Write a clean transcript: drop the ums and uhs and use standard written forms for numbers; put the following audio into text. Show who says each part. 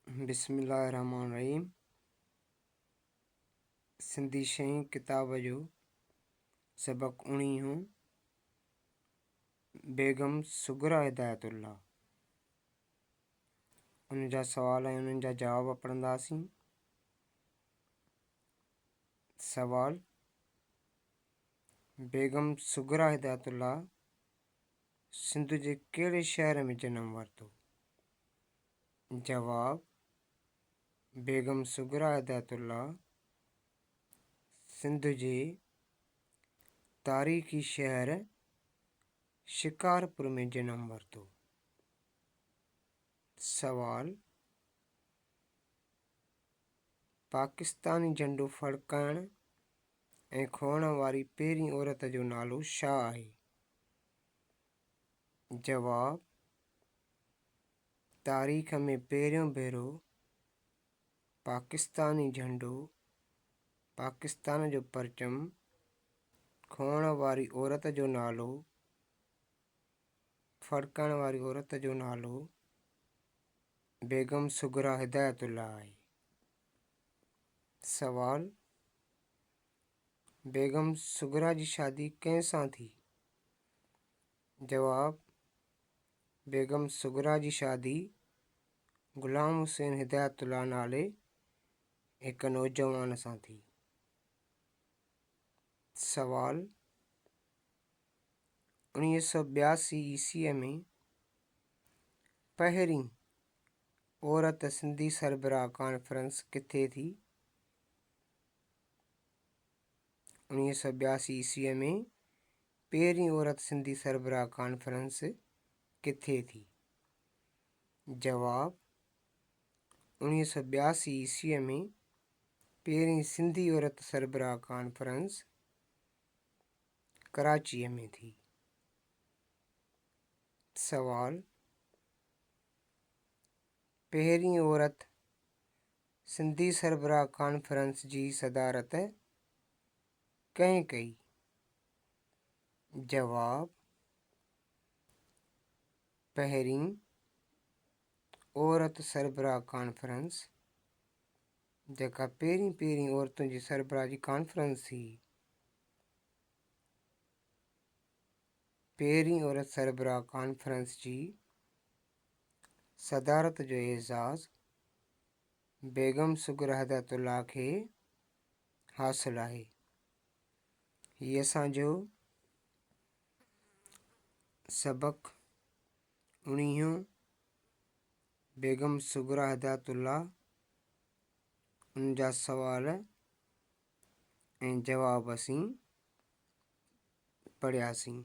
Speaker 1: بسم الله الرحمٰن الرحيم سنڌي شين ڪتاب جو سبق اڻيهون بيگم صغريٰ هدايت الله ان جا سوال ۽ انهن جا جواب پڙهنداسين. سوال، بيگم صغريٰ هدايت الله سنڌ جي ڪهڙي شهر ۾ جنم ورتو؟ جواب، بيگم صغريٰ هدايت الله سنڌ جي تاريخي شهر شڪارپور ۾ جنم ورتو. سوال، پاڪستاني جهنڊو ڦڙڪائڻ ۽ کوهڻ واري پهرين عورت جو نالو ڇا آهي؟ جواب، تاريخ ۾ پهريون ڀيرو پاڪستاني جهنڊو، پاڪستان جو پرچم، کوهڻ واري عورت جو نالو، ڦڙڪائڻ واري عورت جو نالو بيگم صغريٰ هدايت الله آهي. سوال، بيگم صغريٰ جي شادي ڪنهن سان ٿي؟ جواب، بيگم صغريٰ جي شادي غلام حسين هدايت الله نالي هڪ نوجوان سان ٿي. سوال، 1982 عيسويء ۾ پهرين عورت سنڌي سربراهه ڪانفرنس ڪٿي ٿي؟ 1982 عيسويء ۾ پهرين عورت سنڌي سربراهه ڪانفرنس ڪٿي ٿي؟ جواب، 1982 عيسويء ۾ پهرين سنڌي عورت سربراهه ڪانفرنس ڪراچيء ۾ ٿي. سوال، پهرين عورت سنڌي سربراهه ڪانفرنس جي صدارت ڪنهن ڪئي؟ جواب، پهرين عورت سربراهه ڪانفرنس جيڪا پهرين پهرين عورتن جي سربراهه جي ڪانفرنس ٿي. پهرين عورت سربراهه ڪانفرنس جي صدارت جو اعزاز بيگم صغريٰ هدايت الله کي حاصل آهي. هي اسان جو سبق اڻيهون بيگم صغريٰ هدايت الله ان جا سوال ۽ جواب اسين پڙهياسين.